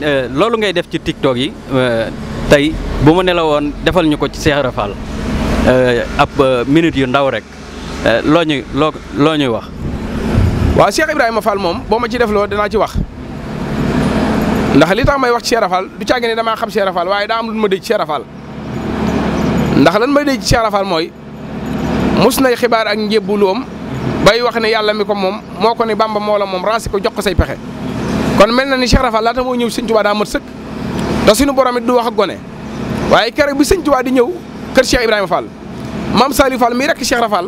loolu ngay def ci TikTok yi tey bu ma ne la woon defal ñu ko ci Cheikh Ibra Fall ab minute yu ndaw rek loo ñuy wax. waaw Cheikh Ibrahima Fall moom boo ma ci def loo dinaa ci wax ndax li tax may wax ci Cheikh Ibra Fall du caagi ne damaa xam Cheikh Ibra Fall waaye daa am lu ma dégg ci Cheikh Ibra Fall ndax lan may dégg ci Cheikh Ibra Fall mooy mus nay xibaar ak njébbuloom bay wax ne yàlla mi ko moom moo ko ne Bamba moo la moom raasi ko jox ko say pexe. kon mel na ni Cheikh Ibra Fall laata moo ñëw Sëñ Tuubaa daa mat sëkk te suñu borom it du wax ak gone waaye keroog bi Sëñ Tuubaa di ñëw kër Cheikh Ibrahima Fall maam Saliou Fall mii rekk Cheikh Ibra Fall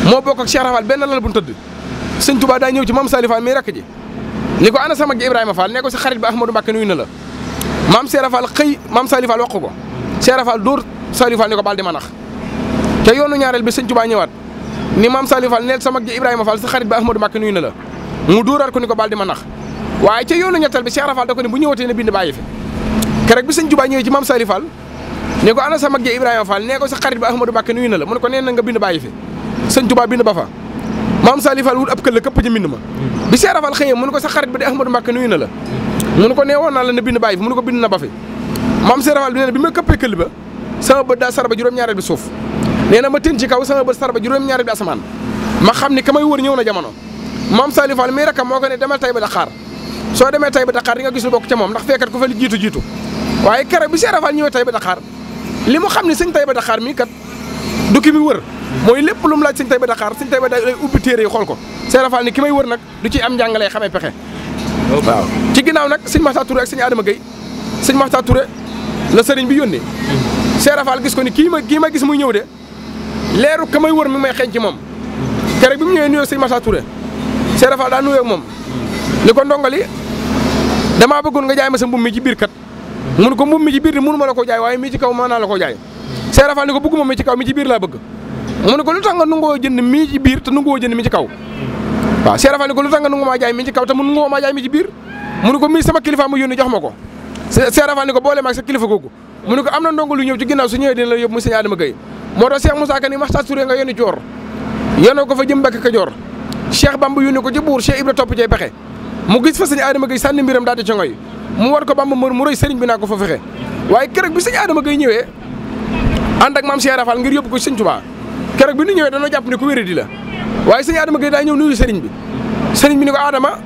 moo bokk ak Cheikh Ibra Fall benn lal bu ñu tëdd Sëñ Tuubaa daa ñëw ci maam Saliou Fall mii rekk ji ni ko ana sama mag ji Ibrahima Fall ne ko si xarit ba Ahmadou Mbacké nuyu na la maam Cheikh Ibra Fall xëy maam Saliou Fall wax ko Cheikh Ibra Fall dóor Saliou Fall ni ko baal di ma nax te yoonu ñaareel bi Sëñ Tuubaa ñëwaat ni maam Saliou Fall neel sama mag ji Ibrahima Fall si xarit ba Ahmadou Mbacké nuyu na la mu dóoraat ko ni ko baal di ma nax waaye ca yoonu ñettal bi Cheikh Ibra Fall da ko ne bu ñëwatee ne bind bàyyi fi keroog bi Sëñ Tuubaa ñëwee ci maam Saliou Fall ne ko ana sa mag ji Ibrahima Fall nee ko sa xarit ba Ahmadou Mbacké nuyu na la mu ne ko nee na nga bind bàyyi fi Sëñ Tuubaa bind ba fa maam Saliou Fall wut ab këll këpp ci mbind ma bi Cheikh Ibra Fall xëyee mu ne ko sa xarit ba di Ahmadou Mbacké nuyu na la mu ne ko nee woon naa la ne bind bàyyi fi mu ne ko bind na ba fi maam Cheikh Ibra Fall nee na bi ma këppee këll ba sama bët daa sarba juróom-ñaareel bi suuf nee na ma tën ci kaw sama bët sarba juróom-ñaareel bi asamaan ma xam ni ka may wër ñëw na jamono maam Saliou Fall mii rakam moo ko ne demal Taïba Dakar soo demee Taïba Dakar di nga gis lu bokk ca moom ndax fekkat ku fa li jiitu waaye keroog bi Cheikh Ibra Fall ñëwee Taïba Dakar li mu xam ne sëñ Taïba Dakar mii kat du ki muy wër mooy lépp lu mu laaj sëñ Taïba Dakar sëñ Taïba da lay ubbi téere yi xool ko Cheikh Ibra Fall ni ki may wër nag du ci am njàngalee xamee pexe waaw ci ginnaaw nag sëñ Makhtar Touré ak sëñ Adama Gueye sëñ Makhtar Touré la sëriñ bi yónnee Cheikh Ibra Fall gis ko ni kii ma gis muy ñëw de leeru ka may wër mi may xeeñ ci moom keroog bi mu ñëwee nuyoo sëñ Makhtar Touré Cheikh Ibra Fall daa nuyoo ak moom ni ko ndongali damaa bëggoon nga jaay ma sa mbubb mi ci biir kat mun ko mbubb mi ci biir di mënu ma la ko jaay waaye mii ci kaw mën naa la ko jaay Cheikh Ibra Fall ni ko bëgguma mi ci kaw mi ci biir laa bëgg mu ne ko lu tax nga nungoo jënd mii ci biir te nungoo jënd mi ci kaw waaw Cheikh Ibra Fall ni ko lu tax nga nungu maa jaay mi ci kaw te mu nungoo maa jaay mi ci biir mu ne ko mii sama kilifa mu yónni jox ma ko Cheikh Ibra Fall ni ko boole maag sa kilifa googu mu ne ko am na ndongo lu ñëw ci ginnaaw su ñëwee dina la yóbbu mu sëñ Adama Gueye moo tax Cheikh Moussa Ka ni Makhtar Touré nga yónni Coor yónnee ko fa jëm Mbàkke Kajoor Cheikh Bamba yónni ko ci buur Cheikh Ibra topp cee pexe mu gis fa sëñ Adama Gueye sànni mbiram daal di ca ngoy mu war ko Bamba mu rëy sëriñ bi naa ko fa fexe waaye keroog bi sëñ Adama Gueye ñëwee ànd ak maam Cheikh Ibra Fall ngir yóbbu ko sëñ Tuubaa keroog bi ñu ñëwee dañoo jàpp ne ku wéradi la waaye sëñ Adama Gueye daa ñëw nuyu sëriñ bi ni ko Adama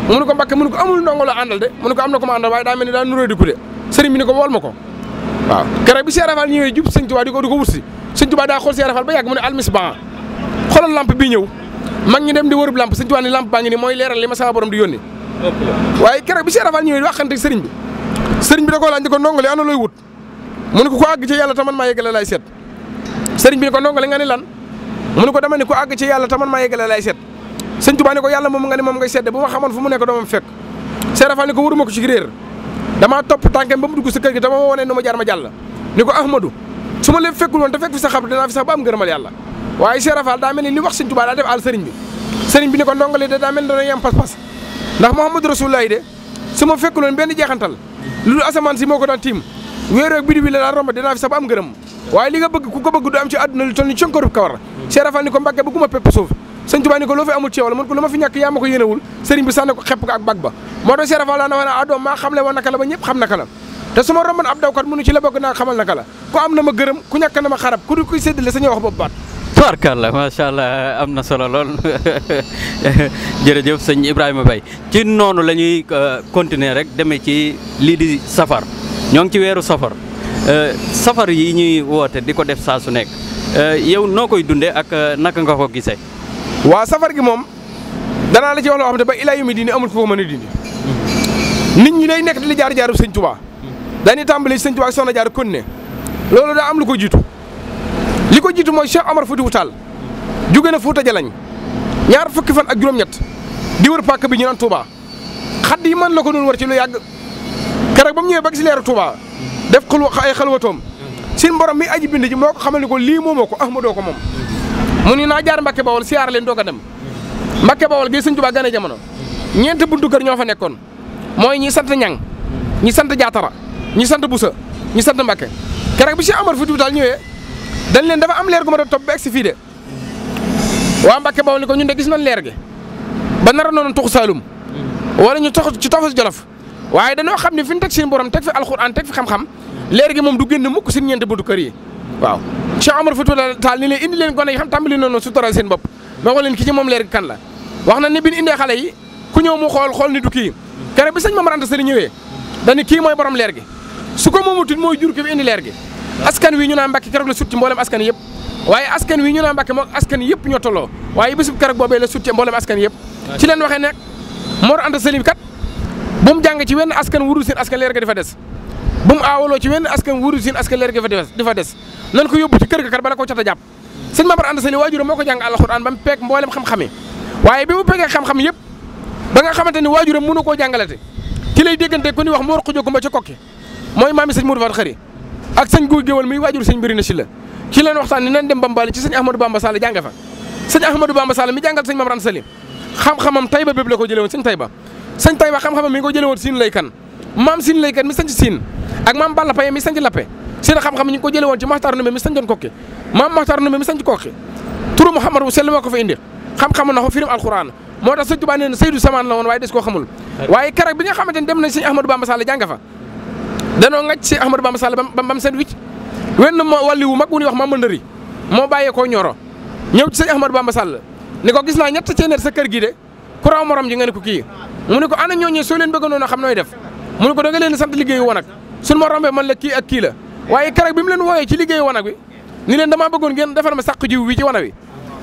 mu ne ko Mbakke mu ne ko amul ndongo la àndal de mu ne ko am na ko ma àndal waaye daa mel ni daa nuroo di ku de sëriñ bi ni ko wool ma ko waaw keroog bi Cheikh Ibra Fall ñëwee jub sëñ Tuubaa di ko wut si sëñ Tuubaa daa xool Cheikh Ibra Fall ba yàgg mu ne almisbah xoolal lampe bii ñëw mag ñi dem di wërub lampe sëñ Tuubaa ni lampe baa ngi ni mooy leeral li ma sama borom di yónni waaye keroog bi Cheikh Ibra Fall ñëwee di waxante sëriñ bi da koo laaj ni ko ndongole ana looy wut mu ne ko àgg ci yàlla taman maa yeggale lay seet sëriñ bi ni ko ndongole nga ni lan mu ne ko dama ni ko àgg ci yàlla taman maa yeggale lay seet sëñ Tuubaa ni ko yàlla moom nga ni moom ngay seet bu ma xamoon fu mu nekk doomam fekk Cheikh Ibra Fall ni ko wëruma ko ci réer damaa topp tànkam ba mu dugg sa kër gi dama wonee nu ma jaar ma jàll ni ko Ahmadou su ma leen fekkul woon te fekk fi sa xabru dinaa fi sax ba am ngërëmal yàlla waaye Cheikh Ibra Fall daa mel ni li wax sëñ Tuubaa daa def àll sëriñ bi ni ko ndongole de daa mel ni dana yem pas-pas ndax Muhammadu Rasulullaah de su ma fekkul woon benn jeexantal lu dul asamaan si moo ko daan tiim wéeru ak bidi bi la daan romb dinaa fi sax ba am ngërëm waaye li nga bëgg ku ko bëgg du am ci àdduna lu toll ni conkorub kawar Cheikh Ibra Fall ni ko Mbàkke bëgguma pepp suuf sëñ Tuubaa ni ko loo fi amul ci yow la mun ko lu ma fi ñàkk yaa ma ko yéenewul sëriñ bi sànni ko xepp ko ak bag ba moo tax Cheikh Ibra Fall daana wax ne adoom maa xam le woon naka la ba ñëpp xam naka la te su ma romboon ab dawkat mënu ci la bokk naa xamal naka la ku am na ma gërëm ku ñàkk na ma xarab ku du kuy séddale sañu wax boobu baat tubaarkàlla macha allah am na solo lool jërëjëf sëñ Ibrahima Baye ci noonu la ñuy continuer rek demee ci lii di safar ñoo ngi ci weeru safar safar yi ñuy woote di ko def saa su nekk yow noo koy dundee ak naka nga ko gisee. waa safar gi moom danaa la ci wax loo xam ne ba ilaa yawmi diini amul ko mën a dindi nit ñi day nekk di li jaar-jaaru sëñ Tuubaa dañuy tàmbali sëñ Tuubaa ak soxna jaar kon ne loolu daa am lu ko jiitu li ko jiitu mooy Cheikh Omar Foutiyou Tall jóge na Fuuta Jalañ ñaar fukki fan ak juróom-ñett di wër pàkk bi ñu naan Touba xadd yi man la ko doon wër ci lu yàgg keroog ba mu ñëwee ba gis leeru Touba def ay xalwatoom sin borom mi aji bind ji moo ko xamal ni ko lii moomoo ko Ahmadoo ko moom mu ni naa jaar Mbàkke Bawol siyaar leen doog a dem Mbàkke Bawol gi sëñ Touba gane jamono ñeent buntu kër ñoo fa nekkoon mooy ñi sant Ñang ñi sant Jaatara ñi sant Busa ñi sant Mbàkke keroog bi Cheikh Omar Foutiyou Tall ñëwee dañ leen dafa am leer gu ma doon topp ba egsi fii de waa Mbàkke Bawol ni ko ñun de gis nañ leer gi ba nar a noonu tuxu Saalum wala ñu tox ci tafas Jolof waaye dañoo xam ne fi ñu teg seen borom teg fi alxuraan teg fi xam-xam leer gi moom du génn mukk seen ñeenti buntu kër yi waaw Cheikh Omar Foutiyou Tall ni leen indi leen gone yi xam tàmbali noonu sutural seen bopp ma wax leen ki ci moom leer gi kan la wax na ne bi ñu indee xale yi ku ñëw mu xool ni du kii keroog bi sëñ Mame Mor Anta Sali ñëwee dañu kii mooy borom leer gi su ko moomutul mooy jur ki bi indi leer gi askan wi ñu naan Mbàkke keroog la sut ci mboolem askan yëpp waaye askan wi ñu naan Mbàkke moom askan yëpp ñoo tolloo waaye bisub keroog boobee la sut ci mboolem askan yëpp ci leen waxee nekk Mor Anta Sali kat bu mu jàng ci wenn askan wurul seen askan leer ga di fa des bu mu aawaloo ci wenn askan wurul seen askan leer ga di fa des nan ko yóbbu ci kër ga kat bala ko cat a jàpp sëñ Mame Mor Anta Sali waajuram moo ko jàng alxuraan ba mu peeg mboolem xam-xame waaye bi mu peegee xam-xam yëpp ba nga xamante ni waajuram mënu koo jàngalate ci lay déggante ku ni wax Mor Xujo Kumba ca kokki mooy maami sëñ Mourou Fat Xari ak sëñ Guy Géwal muy waajur sëñ Birina Sylla ci leen waxtaan ni nan dem Bambali ci sëñ Ahmadou Bamba Sall jànge fa sëñ Ahmadou Bamba Sall mi jàngal sëñ Mame Mor Anta Sali xam-xamam Tayba bépp la ko jëlee woon sëñ Tayba xam-xamam mi ngi ko jëlee woon Siin Laykan maam Siin Laykan mi sanc Siin ak maam Balla Paye mi sanc Lappe seen xam-xam ñu ngi ko jëlee woon ci Maxtaar Ndumbe mi sancoon kokki maam Maxtaar Ndumbe mi sanc kokki turu Muhammad bu sell moo ko fa indi xam-xamu na ko firim alxuraan moo tax sëñ Tuubaa nee na Seydou Samaan la woon waaye des koo xamul waaye keroog bi nga xamante ni dem nañ sëñ Ahmadou Bamba Sall jàng fa danoo ngacc sëñ Ahmadou Bamba Sall bam seen wicc wenn wàlli wu mag wu ñuy wax Mama Ndëri moo bàyyee koo ñoro ñëw ci sëñ Ahmadou Bamba Sall ni ko gis naa ñett ceeneer sa kër gi de ku raw morom ji nga ne ko kii mu ne ko ana ñooñu soo leen bëgg noonu xam nooy def mu ne ko da nga leen sant liggéeyu wanag suñu ma rombee man la kii ak kii la waaye keroog bi mu leen wooyee ci liggéeyu wanag bi ni leen damaa bëggoon ngeen defal ma sàq jiw wi ci wanag wi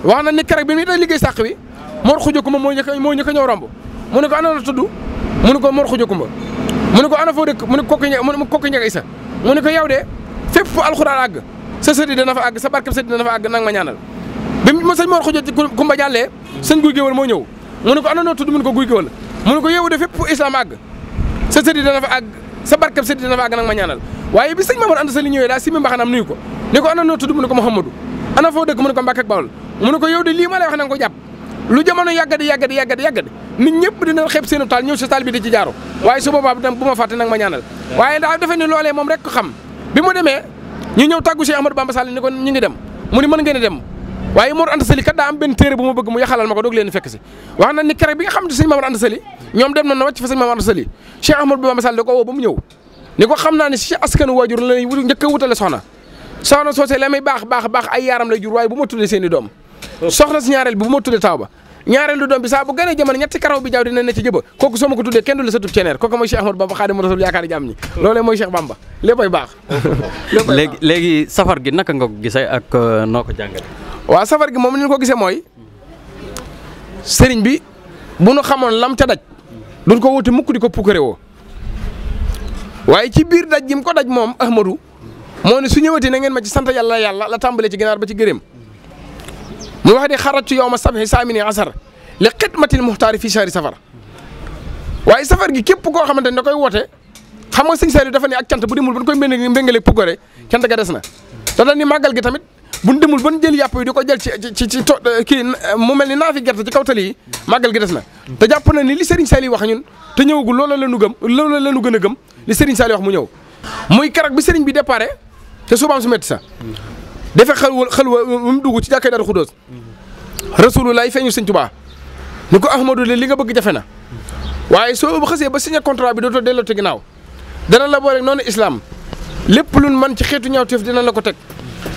wax na ni keroog bi mu day liggéey sàq wi Mor Xujo Kumba moo ñëkk a ñëw romb mu ne ko ana la tudd mu ne ko Mor Xujo Kumba mu ne ko ana foo dëkk mu ne kokki njëkk isa mu ne ko yow de fépp fu alxuraan àgg sa sëriñ dana fa àgg sa barkeb sëriñ dana fa àgg nang ma ñaanal bi ma sëñ Mor Xujo Kumba jàllee sëñ Guy Géwal moo ñëw mu ne ko ana noo tudd mu ne ko Guy Géwal mu ne ko yow de fépp fu islam àgg sa sëriñ dana fa àgg sa barkeb sëriñ dana fa àgg nang ma ñaanal waaye bi sëñ Mame Mor Anta Sali ñëwee daa simi mbaxanaam nuyu ko ni ko ana noo tudd mu ne ko Mouhamadou ana foo dëkk mu ne ko Mbàkke ak Bawol mu ne ko yow de lii ma lay wax na nga ko jàpp lu jamono yàggadi nit ñëpp dina xeeb seenu taal ñëw si taal bi di ci jaaru waaye su boobaa bu ma fàtte nag ma ñaanal waaye daa defe ni loolee moom rek ko xam bi mu demee ñu ñëw tàggu Cheikh Ahmadou Bamba Sall ni ko ñu ngi dem mu ni mën ngeen a dem waaye Mor Anta Sali kat daa am benn téere bu ma bëgg mu yaxalal ma ko doog leen fekk si wax na ni keroog bi nga xam ne sëñ Mame Mor Anta Sali ñoom dem na wàcc fa sëñ Mame Mor Anta Sali Cheikh Ahmadou Bamba Sall da ko woo ba mu ñëw ni ko xam naa ne si askanu waajur la njëkk a wutale soxna soosé la may baax ay yaaram lay jur waaye bu ma tuddee seen i doom soxna si ñaareel bi bu ma tuddee taw ba ñaareelu doom bi saa bu gënee jamono ñetti karaw bi jaaw dina ne ci jëba kooku soo ma ko tuddee kenn du la sa tub ceneer kooku mooy Cheikh Ahmadou Bamba Xaadimu Rasuul yaakaar jàmm ñi loolee mooy Cheikh Bamba léppay baax léegi safar gi naka nga ko gisee ak noo ko jàngale waaw safar gi moom ni ñu ko gisee mooy sëriñ bi bu nu xamoon lam ca daj duñ ko wuti mukk di ko pukkare woo waaye ci biir daj gi mu ko daj moom Ahmadou moo ne su ñëwati na ngeen ma ci sant yàlla la tàmbalee ci ginaar ba ci gëréem mu wax di xaratu yow ma sabhi saamini asar li xidmatil muxtaari fii shahri safar waaye safar gi képp koo xamante ne da koy woote xam nga sëñ Saliou dafa ne ak cant bu demul ba ñu koy mbéngaleeg pukkare cant ga des na te dañ ni màggal gi tamit bu ñu demul ba ñu jël yàpp yi di ko jël ci kii mu mel ni naa fi gerte ci kaw tali yi màggal gi des na te jàpp na ni li Serigne Saliou wax ñun te ñëwagul loola la ñu gëm loola la ñu gën a gëm li Serigne Saliou wax mu ñëw muy keroog bi Serigne bi déparé te subaam su métti sa dafa xalwa mu dugg ci jàkkee Daaru Xudoos Rasulullah feeñu Sëñ Tuubaa ni ko Ahmadou li nga bëgg jafe na waaye soo xasee ba signé contrat bi dootoo delloo te ginnaaw dana la boole noonu islam lépp luñ man ci xeetu ñaawteef dina la ko teg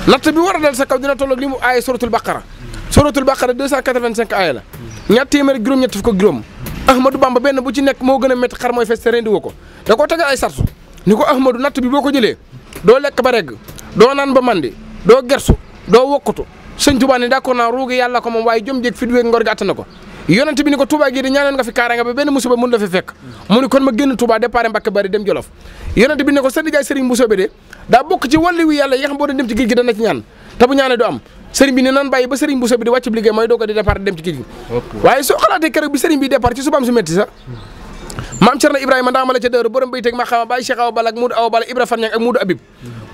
natt bi war a dal sa kaw dina tolloog li mu aaye suratul baqara 285 aaya la ñaar téeméer ak juróom-ñett fukk ak juróom Ahmadou Bamba benn bu ci nekk moo gën a métti xar mooy fes te rendi woo ko da koo tegal ay sartu ni ko Ahmadou natt bi boo ko jëlee doo lekk ba regg doo naan ba mandi doo gersu doo wokkutu Sëñ Tuubaa ne d'accord naa ruugi yàlla ko moom waaye jom jéeg fi duweeg ngor gi attan na ko yonent bi ni ko Touba gii di ñaanal nga fi kaaraanga ba benn musiba mun la fi fekk mu ni kon ma génn Touba départ Mbàkke Bari dem Jolof yonent bi ne ko sa nijaay Sëriñ Bousso bi de daa bokk ci wàllu wi yàlla yi xam boo doon dem ci géej gi dana ci ñaan te bu ñaanee du am sëriñ bi ne nan bàyyi ba Sëriñ Bousso bi di wàcc liggéey mooy doo ko di départ dem ci géej gi waaye soo xalaatee keroog bi sëriñ bi départ ci subaam su metti sax maam Cerno Ibrahima ndaama la ca dëru borom bay teg ma xama bàyyi Cheikh Awa Balla ak Muudu Awa Balla Ibra Farñang ak Muudu Abib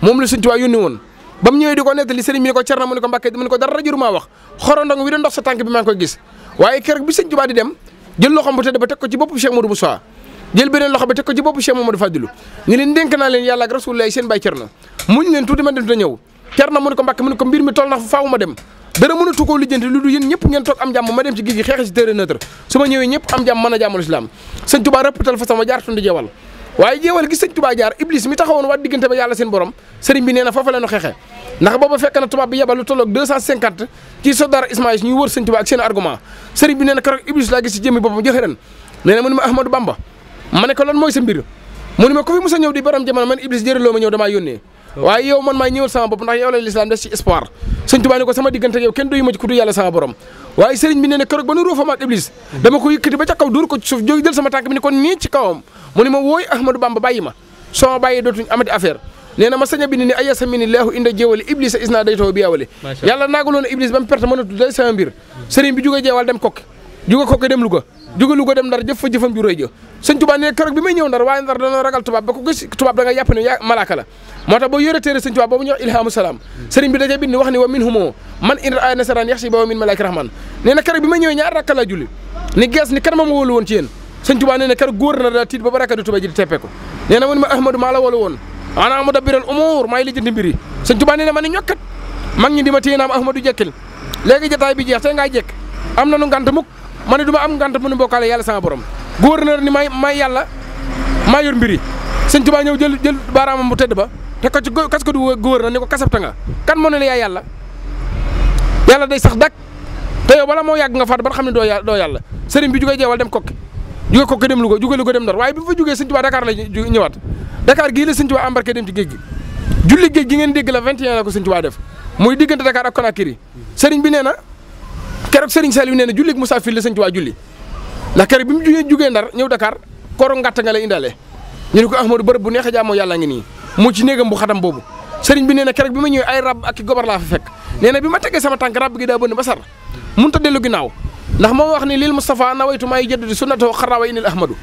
moom la Sëñ Tuubaa yónni woon ba mu ñëwee di ko nettali sëriñ bi ne ko Cerno mu ne ko Mbàkke mu ne ko dara jërumaa wax xorondong wi da ndox sa tànk bi maa ngi koy gis waaye keroog bi Sëñ Tuubaa di dem jël loxom bu tedd ba teg ko ci boppu Cheikh Modou Moussa jël beneen loxo ba teg ko ci boppu Cheikh Mamadou Fadilou ni leen dénk naa leen yàlla ak Rasulullah seen baay Cerno muñ leen tuuti ma dem te ñëw Cerno mu ne ko Mbàkke mu ne ko mbir mi toll na faaw ma dem dara mënatu koo lijjanti lu du yéen ñëpp ngeen toog am jàmm ma dem ci géej gi xeexe si terrain neutre su ma ñëwee ñëpp am jàmm mën a jàmmal islam Sëñ Tuubaa rëppatal fa sama jaar tundi jeewal waaye jéewal gi sëñ Tuubaa jaar Iblis mi taxawoon waa diggante ba yàlla seen borom sëriñ bi nee na foofa la ñu xeexee ndax booba fekk na tubaab bi yebal lu tolloog 250 ci soldats Ismaïl ñuy wër sëñ Tuubaa ak seen argument sëriñ bi nee na keroog Iblis laa gis ci jëmmi boppam jëxëran nee na mu ne ma Ahmadou Bamba ma ne ko lan mooy sa mbir mu ne ma ku fi mos a ñëw di borom jamono man Iblis jërëloo ma ñëw damaa yónnee waaye yow man maay ñëwal sama bopp ndax yow la lislaam des ci espoir sëñ Tuubaa ne ko sama diggante yow kenn doyu ma ci ku dul yàlla sama borom waaye sëriñ bi nee na keroog ba nu róofam ak Iblis dama ko yëkkati ba ca kaw dóor ko ci suuf jóg jël sama tànk bi ni kon nii ci kawam mu ne ma wooy Ahmadou Bamba bàyyi ma soo ma bàyyee dootuñ amati affaire nee na ma sañ a bind ni ayasa mini leexu inda jéewali Iblis a isna daytoo bi yawale yàlla naagaloon Iblis ba mu perte mënatu day sama mbir sëriñ bi jóge jeewal dem kokki jóge kokki dem Louga jóge Louga dem Ndar jëf fa jëfam ju rëy ja sëñ Tuubaa ne keroog bi may ñëw Ndar waaye Ndar dañoo ragal tubaab ba ko gis tubaab da nga yàpp ne yaa malaaka la moo tax boo yore téere sëñ Tuubaa boobu ñuy wax ilhamu salaam sëriñ bi dajee bind wax ni wa min humo man in ay nasaraan yax si ba wa min malaaka rahman nee na keroog bi may ñëwee ñaar rakka la julli ni gees ni kan ma wóolu woon ci yéen sëñ Tuubaa nee na keroog góor na daa tiit ba rakka du Tuubaa ji di teppee ko nee na mu ne ma Ahmadou maa la wóolu woon ana mu dabbiral umuur maay lijjanti mbir yi sëñ Tuubaa nee na ma ni ñokkat mag ñi di ma téye naam Ahmadou jekkil léegi jotaay bi jeex tey ngaa jekk am na nu ngant mukk ma ne du ma am ngant mu nu bokkaale yàlla sama borom gouverneur ni may yàlla maa yor mbir yi sëñ Tuubaa ñëw jël baaraamam bu tedd ba te ko ci kas ko du gouverneur ni ko kasabta nga kan moo ne la yaa yàlla day sax dak te yow bala moo yàgg nga faat ba xam ne doo yàlla sëriñ bi jugee jeewal dem kokki jugee kokki dem Louga jugee Louga dem Ndar waaye bi fa jugee sëñ Tuubaa Dakar la ñëwaat Dakar gii la sëñ Tuubaa embarqué dem ci géej gi julli géej gi ngeen dégg la 21 la ko sëñ Tuubaa def muy diggante Dakar ak Conakry sëriñ bi nee na keroog sëriñ Saliou nee na julli gi Moussa Fil la sëñ Tuubaa julli ndax keroog bi mu jugee Ndar ñëw Dakar koro ngatt nga lay indaale ñu ne ko Ahmadou bërëb bu neex a jaamoo yàlla ngi nii mu ci néegam bu xatam boobu sëriñ bi nee na keroog bi ma ñëwee ay rab ak i gobar laa fa fekk nee na bi ma tegee sama tànk rab gi daa bënn ba sar mënut a dellu ginnaaw ndax moo wax ni lil Moustapha nawaytu maay jëddudi sunnatoo xarawa inil Ahmadou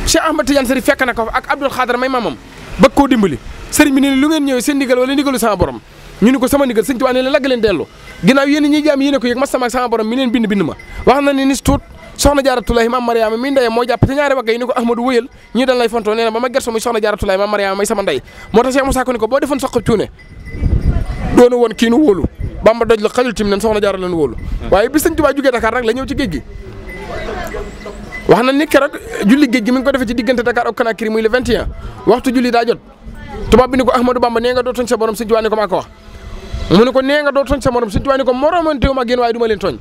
Cheikh Ahmad Tidiane Sëriñ fekk na ko ak Abdoul Khadar may mamam bëgg koo dimbali sëriñ bi nee na lu ngeen ñëwee seen ndigal wala ndigalu sama borom ñu ni ko sama ndigal sëñ Tuubaa nee na lagg leen dellu ginnaaw yéen ñi jaam yéen a ko yëg masama ak sama borom mi leen bind ma wax na ni nis tuut soxna Jaaratulaay maam Mariama mi ndeyam moo jàpp te ñaari wagga yi ni ko Ahmadou wëyal ñii dañ lay fontoo nee na ba ma gerso muy soxna Jaaratulaay maam Mariama may sama ndey moo tax Cheikh Moussa ko ni ko boo defoon soq cuune doonu woon kii nu wóolu Bamba doj la xajul tim nen soxna Jaara leen wóolu waaye bi sëñ Tuubaa jugee Dakar nag la ñëw ci géej gi wax na ni keroog julli géej gi mi ngi ko defee ci diggante Dakar ak Conakry muy le 21 waxtu julli daa jot tubaab bi ni ko Ahmadou Bamba nee nga doo tooñ sa borom sëñ Tuubaa ni ko maa ko wax mu ne ko nee nga doo tooñ sa morom sëñ Tuubaa ni ko moromantewu ma génn waaye du ma leen tooñ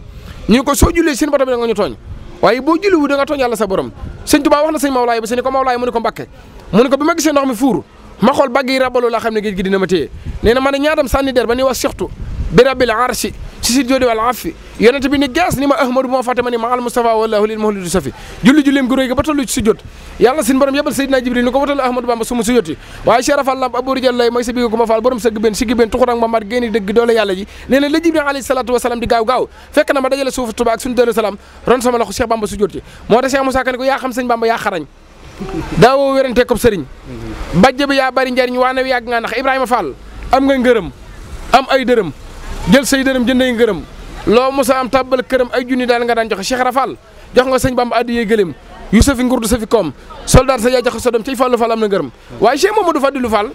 ñu ne ko soo jullee seen borom da nga ñu tooñ waaye boo julli wu da nga tooñ yàlla sa borom sëñ Tuubaa wax na sëñ Mawlaay ba sëñ ko Mawlaay mu ne ko Mbàkke mu ne ko bi ma gisee ndox mi fuur ma xool bagg yi rabaloo laa xam ne géej gi dina ma téye nee na ma ne ñaatam sànni der ba ni wax sextu bi rabbil arshi ci si joodi wal afi yonente bi ni gees ni ma Ahmadou moo fàtte ma ni ma al Mustafa wallahu lil mawlidu safi julleem gu réy ga ba tollu ci si jot yàlla sin borom yebal Seydina Jibril ni ko watal Ahmadou Bamba su mu si joti waaye Cheikh Rafal lamp Abou Rijal lay mooy sa biga gu ma faal borom sëgg benn siggi benn tuxurang ma mat génni dëgg doole yàlla ji nee na la Jibril alayhi salatu wasalaam di gaaw fekk na ma dajale suufu Tuubaa ak suñu dëru salaam ron sama loxo Cheikh Bamba su joti moo tax Cheikh Moussa Ka ni ko yaa xam sëñ Bamba yaa xarañ daawoo wérante ko sëriñ bajj bi yaa bari njariñ waane wi yàgg nga ndax Ibrahima Fall am nga ngërëm am ay dërëm jël say dërëm jënday ngërëm loo mosa am tàbbal këram ay junni daal nga daan joxe Cheikh Rafal jox nga sëñ Bamba addiyee gëlëm yu safi ngurdu safi koom soldat sa yaa joxe sa doom ciy Fallu Fall am na ngërëm waaye Cheikh Mamadou Fadilou Fall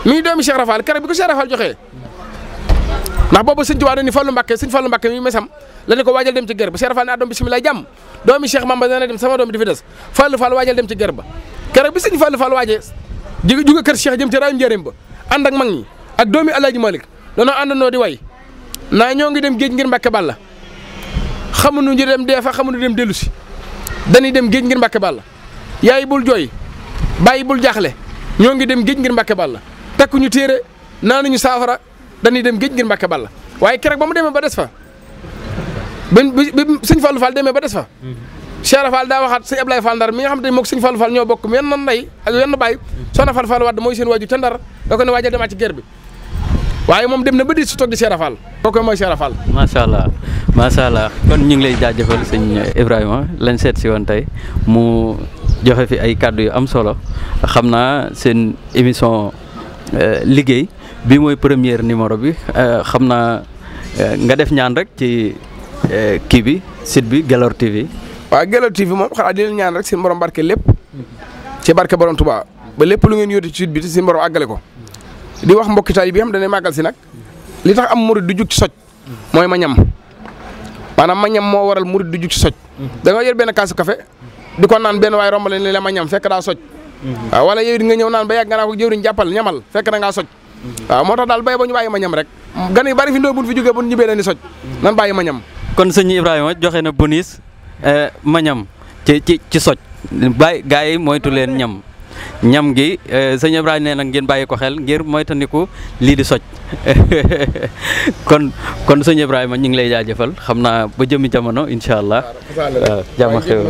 mi doomi Cheikh Rafal keroog bi ko Cheikh Rafal joxee ndax boobu sëñ Tuubaa ni Fallu Mbàkke sëñ Fallu Mbàkke mi mesam la ne ko waajal dem ci ger ba Cheikh Rafal ne doom bismillah jàmm doomi Cheikh Bamba dana dem sama doom di fi des Fallu Fall waajal dem ci ger ba keroog bi sëñ Fallu Fall waajee jóge kër Cheikh jëm ci raayum njëriñ ba ànd ak mag ñi ak doomi Alaaji Malik danoo àndandoo di way naa ñoo ngi dem géej ngir Mbàkke Balla xamuñu ñu dem dee fa xamuñu dem dellu si dañuy dem géej ngir Mbàkke Balla yaay bul jooy bàyyi bul jaaxle ñoo ngi dem géej ngir Mbàkke Balla takkuñu téere naanuñu saafara dañuy dem géej ngir Mbàkke Balla waaye keroog ba mu demee ba des fa bi sëñ Fallou Fall demee ba des fa Cheikh Fall daa waxaat sëñ Ablaye Fall Ndar mi nga xam te moog sëñ Fallou Fall ñoo bokk wenn ndey ak wenn baay soxna Fall Fall Wade mooy seen waaju te Ndar da ko ne waajal demaat ci guerre bi waaye moom dem na ba di si toog di Cheikh Fall kooku mooy Cheikh Fall. macha allah kon ñu ngi lay jaajëfal sëñ Ibrahima lañ seet si woon tey mu joxe fi ay kàddu yu am solo xam naa seen émission liggéey bi mooy première numéro bi xam naa nga def ñaan rek ci kii bi site bi Gelor TV. waaw Gelor TV moom xanaa di leen ñaan rek seen borom barke lépp ci barke borom Touba ba lépp lu ngeen yóotu ci site bi te seen borom àggale ko. di wax mbokki taalibe bi xam dañuy màggal si nag li tax am murid du jug ci soj mooy ma ñam maanaam ma ñam moo waral murid du jug ci soj da nga yor benn kaasu café di ko naan benn waaye romb leen la ma ñam fekk daa soj waaw wala yow di nga ñëw naan ba yàgg nga naa ko jëwriñ jàppal ñamal fekk na ngaa soj waaw moo tax daal bay ba ñu bàyyi ma ñam rek gan yu bari fi ndoo buñ fi jógee buñ ñibbee leen di soj nan bàyyi ma ñam kon sëñ Ibrahima joxe na bonus ma ñam ci soj bàyyi gars yi moytu leen ñam gi sëñ Ibrahima nee na ngeen bàyyi ko xel ngir moytandiku lii di soj kon sëñ Ibrahima ñu ngi lay jaajëfal xam naa ba jëmi jamono incha allah waaw jàmm xew